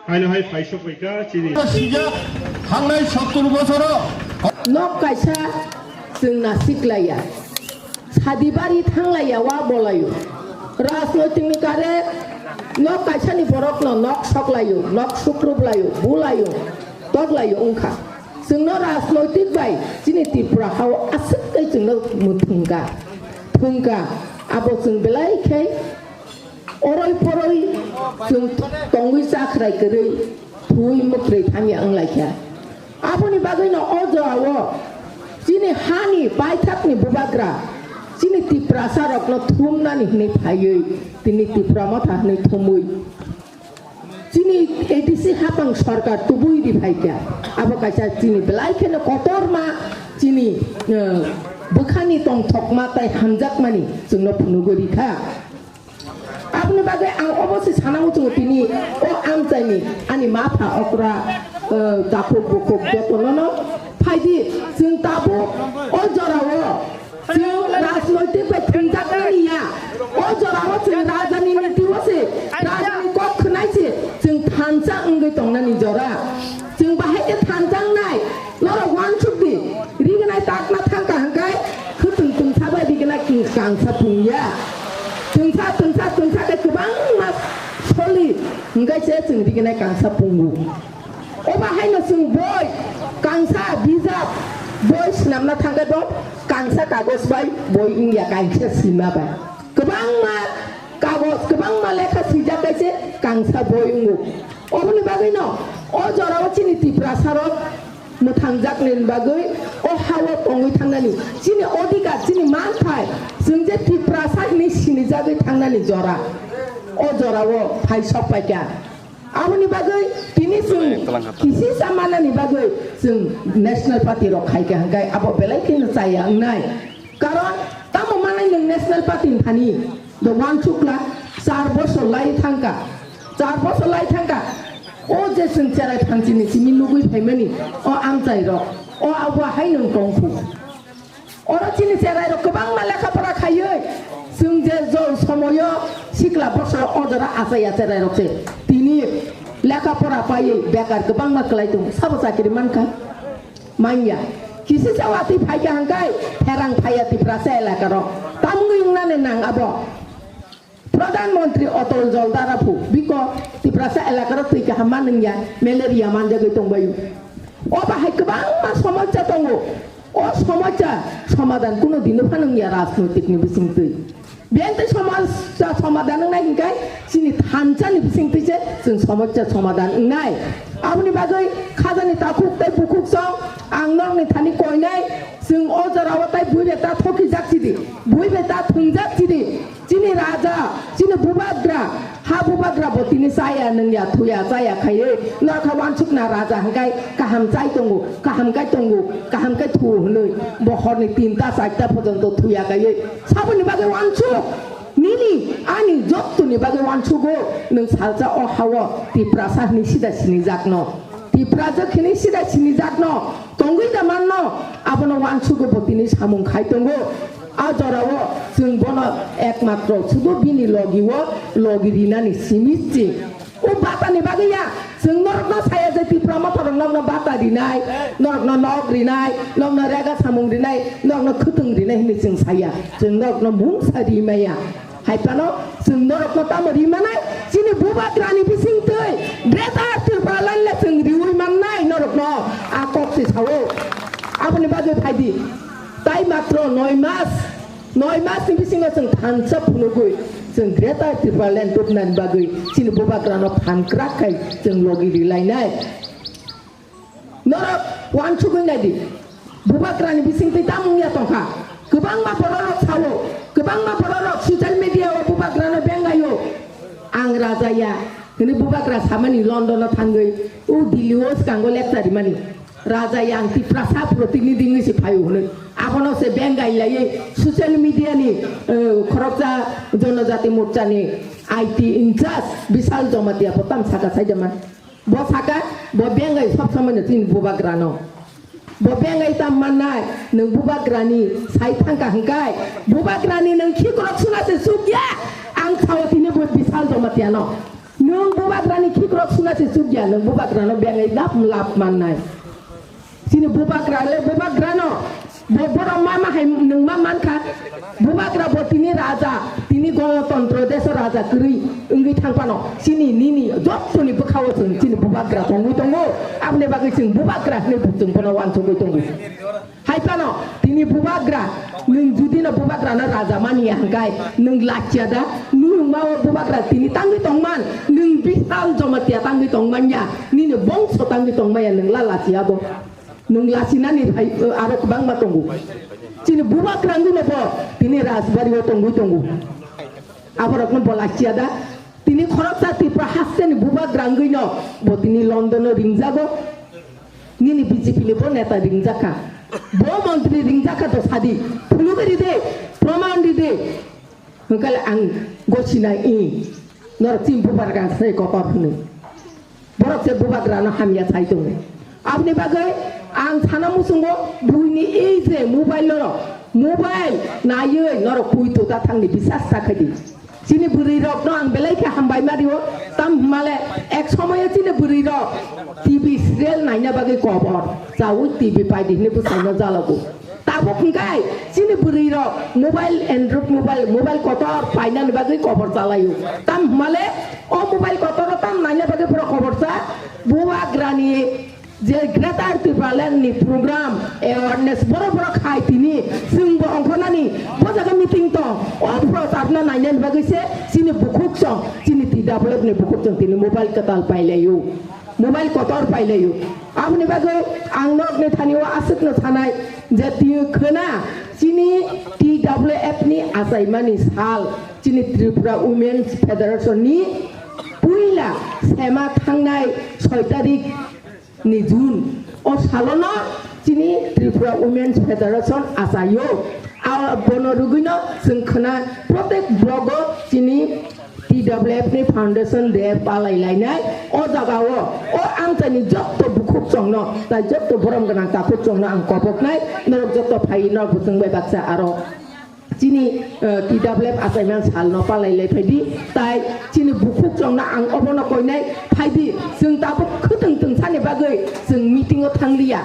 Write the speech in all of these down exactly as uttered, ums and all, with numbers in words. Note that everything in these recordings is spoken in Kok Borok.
Haino hai phaisok bai kha chini. Sijak thangnai sottur bosoro. Nok kaisa chwng na siklaiya. Sadibari thanglaiya wa bolayo. Rajnoitikni kare nok kaisani borokno nok soklayo, nok sukruplayo, bulayo, toklayo wngkha. Chwngno rajnoitik bai chini Tripura hao aswk tei chwngno mwthwngkha, thwngkha. Abo chwng belai khe oroi poroi chwng tongwi chakhrai kwrwi, thwi mwkhwrwi thangya wnglaikha. Aboni bagwino o jorao chini hani paithakni bubagra, chini Tiprasa rokno thumnani hwnwi phaiwi, tini Tipra Motha hwnwi thumwi, chini A D C hapang sorkar tubui di phaikha. Abo kaisa chini belai kheno kotorma chini, eh, bwkhani tongthokma tei hamjakmani chwngno phunugwi rikha. Aboni bagwi ang obo se sana muchungo tini o amchaini ani mapha okra, eh, takhuk bukhuk jotonono phaidi chwng tabuk o jorao chwng rajnoitik bai thwngjakmani ya. O jorao chwng rajani niti o se, rajani kok khwnai se chwng thansa wngwi tongnani jora. Chwng bahai khe thansa wngnai, norok uansuk di, rignai takna thangkha hwnkhe khwtwng twngsa bai rignai kangsa pungya. Twngsa, twngsa, twngsa khe kwbangma soli hwnkhe se chwng rignai kangsa pungo. Obo haino chwng boi, kangsa bijap, boi swnamna thangkhe bo kangsa kagoj bai boi wngya, kaisa sima bai. Kwbangma kagoj, kwbangma lekha swijak khe se kangsa boi wngo. Oboni bagwino o jorao chini Tiprasarok mwthangjaknini bagwi o hao tongwi thangnani, chini odhikar, chini manthai, chwng je Tiprasa hinwi sinijagwi thangnani jora, o jorao phai sok paikha. Aboni bagwi tini chwng kisisa manani bagwi chwng National Party rok khaikha hwnkhe abo belai kheno chaya wngnai. Karon tamo manai nwng National Party ni thani? Bo uansukla, char bosor lai thangkha, char bosor lai thangkha. O je chwng cherai phanchini simi nugwi phaimani, o amchairok, o abo hai nwng tongkhu. Oro chini cherairok kwbangma lekha pora khaiwi, chwng je jol somoyo sikla bosor o jora achaiya cherairok se. Tini lekha pora paiwi bekar kwbangma kwlai tongo, sabo chakri mankha? Manya. Kisisa watwi phaikha hwnkhe pherang phaiya Tiprasa elakaro. Tamungwi wngnani nang abo. Pradhan Mantri Atal Jal Dhara phu biko Tiprasa elakaro twi kaham manwngya, malaria manjagwi tongbaio. O bahai kwbangma somosya tongo. O somosya somadan kuno dino phanwngya rajnoitikni bisingtwi. Biyang tei somosya somadan wngnai hwnkhe chini thansa ni bising twi se chwng somosya somadan wngnai. Aboni bagwi khajani takhuk tei bukhuk song ang nokni thani koinai, chwng o jorao tei bui beta thokijak sidi, bui beta thwngjak sidi. Chini raja, chini bubagra, ha bubagra bo tini chaya nungya, thuya, chaya khaiwi norokha uansukna raja hwnkhe kaham chai tongo, kaham kai tongo, kaham kai thu hwnwi bo horni tinta, charta porjonto thuya kaiwi saboni bagwi uansuk. Nini, ani jottoni bagwi uansugo, nwng salsa o hao Tiprasa hwnwi sida sinijakno. Tiprajwk hwnwi sida sinijakno. Tongwi da manno, abono uansugo bo tini samung khai tongo. A jorao chwng bono ekmatro sudu bini logi o logi rinani simi chwng. O batani bagwi ya, chwng norokno saya je Tipra Motha rok nokno bata rinai, norokno nok rinai, nokno rega samung rinai, nokno khwtwng rinai hinwi chwng saya. Chwng norokno mungsa rimaya. Hai phano chwng norokno tamo rimanai, chini bubagrani bisingtwi Greater Tipraland le chwng riwi mannai norokno, a kok se sao. Aboni bagwi phaidi, tai matro noi mas. Noi masni bisingo chwng thansa phunugwi chwng Greater Tipraland tubunani bagwi chini bubagrano phan kwrak khai chwng logi rilainai. Norok uansugwi naidi, bubagrani bisingtwi tamung ya tongkha. Kwbangma bororok sao, kwbangma bororok social media o bubagrano bengaio. Ang raja ya hwnwi bubagra samani London o thangwi o Delhi o swkango lecture rimani. Raja yang Tiprasa protinidhi wngwi se phaio hwnwi. Abono se bengai laiwi social media ni, eh, khoroksa Jonojati Morcha ni I T in charge Bishal Jamatia bo tam saka saida man. Bo saka, bo bengai sob somoi no chini bubagra no. Bo bengai tam mannai, nwng bubagra ni sai thangka hwnkhe, bubagra ni nwng khikrok suna se sukya, ang sao tini bo Bishal Jamatia no. Nwng bubagrani khikrok suna se chukya, nwng bubagrano bengwi lap lap mannai. Chini bubagra le bubagrano bo borok ma ma hai nwng ma mankha. Bubagra bo tini raja, tini gonotontro deso raja kwrwi wngwi thang phano chini nini jottoni bwkhao chwng chini bubagra tongwi tongo. Aboni bagwi chwng bubagra hwnwi chwng bono uansugwi tongo. Hai phano tini bubagra, nwng judino bubagrano raja mani ya hwnkhe nwng lachia da? Nwng ma o bubagra tini tangwi tongman, nwng bisal jomatia tangwi tongman ya, nini bongso tangwi tongman ya, nwng la lachia bo. Nwng lachinani hai, aro kwbangma tongo. Chini bubagra wngwino bo tini rajbari o tongwi tongo. Aborokno bo lachia da? Tini khoroksa Tripura hasteni bubagra wngwino bo tini London o ringjago. Nini B J P ni bo neta ringjakha. Bo montri ringjakha to sadi. Phunugwi ride, proman ride. Hwnkhe ang gosina i. Norok chini bubagra sai kotor hwnwi. Borok se bubagrano hamya sai tongo. Aboni bagwi ang sana muchungo buini ei je mobile norok, mobile naiwi norok pui tuta thangni bisas ta khaidi. Chini bwrwi rokno ang belai khe hambai ma rio, tam hwnmale ek somoyo chini bwrwi rok T V serial naina bagwi kobor, chaui T V paidi hwnwi bwsano jalago. Tabuk hwnkhe chini bwrwi rok mobile, Android mobile, mobile kotor painani bagwi kobor chalaio. Tam hwnmale o mobile kotoro tam naina bagwi borok kobor cha, bubagrani je Greater Tipraland ni program awareness borok borok khai tini chwng bo ongkhornani bo jaga meeting tong o procharno nainani bagwi se chini bukhuk chong chini T W F ni bukhuk chong tini mobile kwtal pailaio, mobile kotor pailaio. Aboni bagwi ang nokni thani o aswkno sanai je tini khwna chini T W F ni achaimani sal chini Tripura Women's Federation ni puila sema thangnai soi tarik ni June o salono chini Tripura Women's Federation achaio. A bono rwgwino chwng khwna protek blogo chini T W F ni Foundation Day palai lainai. O jagao o amchaini jotto bukhuk chongno tai jotto borom gwnang takhuk chongno ang koboknai, norok jotto phai norok bo chwng bai baksa aro. Chini, eh, T W F achaimani salno palai lai phaidi, tai chini bukhuk chongno ang obono koinai phaidi, chwng tabuk khwtwng twngsani bagwi chwng meeting o thangliya.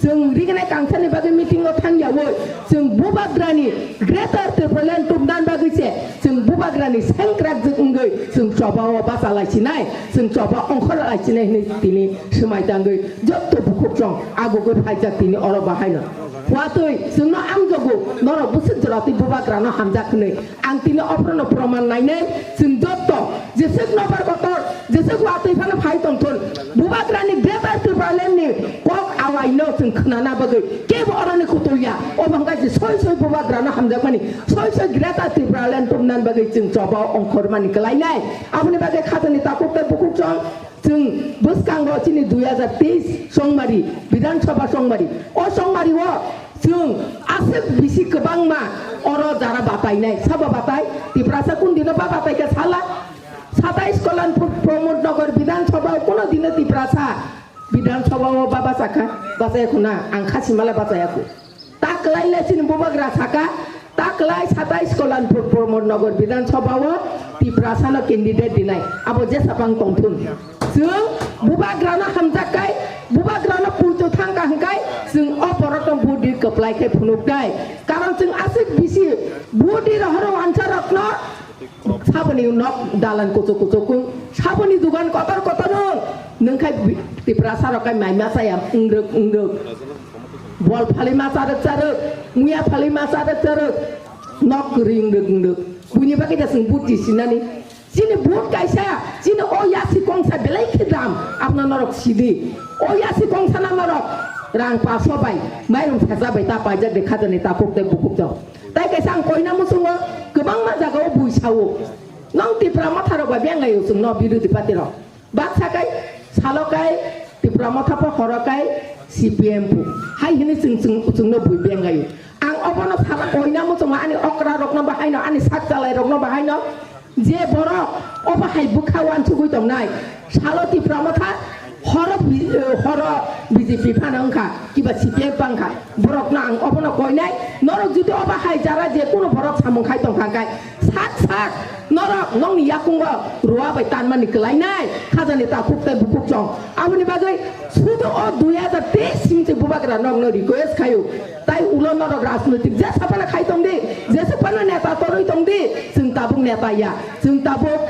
Chwng rignai kangsani bagwi meeting o thangyawi, chwng bubagrani Greater Tipraland tubnan bagwi se chwng bubagrani sengkrak jwk wngwi chwng choba o bacha lai sinai, chwng choba ongkhor lai sinai hwnwi tini swmai tangwi jotto bukhuk chong agugwi phaijak tini oro bahaino. Watwi chwngno amjogo, norok bwswk jora twi bubagrano hamjak hwnwi. Ang tini ophrono proman nainai, chwng jotto jeswk nobar kotor, jeswk watwi phano phai tongthun. Bubagrani Greater Tipraland ni kok awaino chwng khwnana bagwi kebo oroni kutul ya. O bangkai je soi soi bubagrano hamjakmani, soi soi Greater Tipraland tubnan bagwi chwng choba ongkhormani kwlainai. Aboni bagwi khatani takhuk tei bukhuk chong. Chwng bwskango chini dui hajar teis chongmari Bidhan Sabha chongmari. O chongmari o chwng aswk bisi kwbangma oro jara batainai. Sabo batai? Tiprasa kun dino ba batai kha sala? Satais Kalanpur Pramod Nagar Bidhan Sabha o kuno dino Tiprasa Bidhan Sabha o ba bachakha? Bachaya khuna, ang kha simala bachaya khu. Ta kwlai le chini bubagra saka, ta kwlai satais Kalanpur Pramod Nagar Bidhan Sabha o Tiprasa no candidate dinai, abo jesa pang tongthun. Chwng bubagrano hamjak kai, bubagrano puitu thangka hwngkai, chwng o borokno budi kwplai khe phunuknai. Karon chwng aswk bisi budi rohoro wansa rokno Saboni nok dalan kuchuk kuchuk kung, saboni dugan kotor kotor kung. Nwng khai bi-, Tiprasa rok khai mai ma chaya, wngdwk wngdwk. Bol phali ma charwk charwk, muya phali ma charwk charwk. Nok kwrwi wngdwk wngdwk. Buini bagwi da chwng buti sinani. Chini but kaisa, chini o yasi kongsa belai khe dam, apna norok sidi. O yasi kongsa na norok rang paso bai, mairung sesa bai ta paijak de khajani ta kuk de bukuk jok. Tai kaisa ang koina muchungo kwbangma jagao bui sao. Nong Tipra Motha rok bai benglaio chwngno birodhi party rok. Baksa kai salo kai Tipra Motha pho horo kai C P M pho. Hai hwnwi chwng, chwng, chwngno bui benglaio. Ang obono sala koina muchungo ani okra rokno bahaino, ani sak chalai rokno bahaino. Je borok obo hai bwkha uansugwi tongnai, salo Tipra Motha, horo bi-, eh, horo B J P phano wngkha, kiba C P M phano wngkha, borokno ang obono koinai, norok jodi obo hai jara je kuno borok samung khai tongkha khe, Sak sak norok nokni yakungo ruwa bai tanmani kwlainai khajani takhuk tei bukhuk chong. Aboni bagwi sudu o dui hajar teis sing se bubagra nokno request khayo. Tai ulo norok rajnoitik jesa phano khai tong di, jesa phano neta torwi tong di, chwng tabuk neta ya, chwng tabuk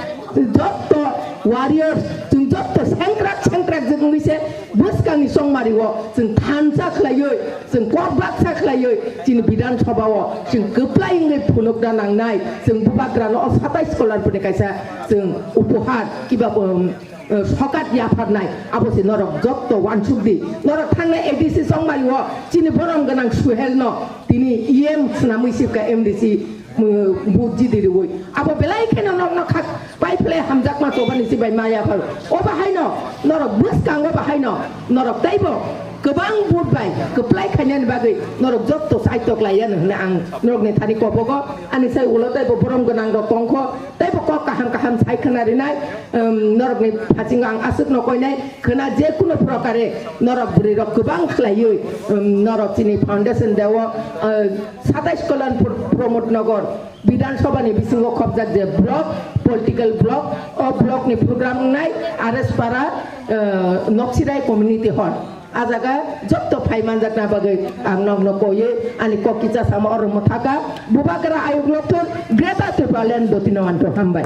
jotto warriors, chwng jotto sengkrak sengkrak jwk wngwi se bwskangni chongmari o chwng thansa khlaiwi, chwng kok baksa khlaiwi chini Bidhan Sabha o chwng kwplai wngwi phunukna nangnai. Chwng bubagrano o satais kolarpuni kaisa chwng upohar kiba, um, uh, sokat yapharnai, abo se norok jotto wansuk di. Norok thangnai A D C chongmari o chini borom gwnang Suhel no tini E M swnamwi sibka M D C, um, vote jidi riwi. Abo belai kheno norokno khak pai phlai hamjakma chobani si bai maya phar. O bahaino norok bwskango bahaino norok taibo kwbang vote bai kwplai khainani bagwi norok jotto saitok laiyano hwnwi ang norokni thani kobogo ani sai ulo taibo borom gwnang rok tongkho. Teibo kok kaham kaham sai khna rinai, um, norokni phasingo ang aswkno koinai khna je kuno prokare norok bwrwirok kwbang khlaiwi, um, norok chini foundation deo, uh, satais Kalanpur Pramod Nagar Bidhan Sabha ni bisingo khopjak je block, political block, o block ni program wngnai R S Para, uh, Noksirai Community Hall. A jaga jotto phai manjakna bagwi ang nokno koiwi ani kok kisa sama oro mwthaka. Bubagra ayuk nokthun Greater Tipraland dotino anto hambai.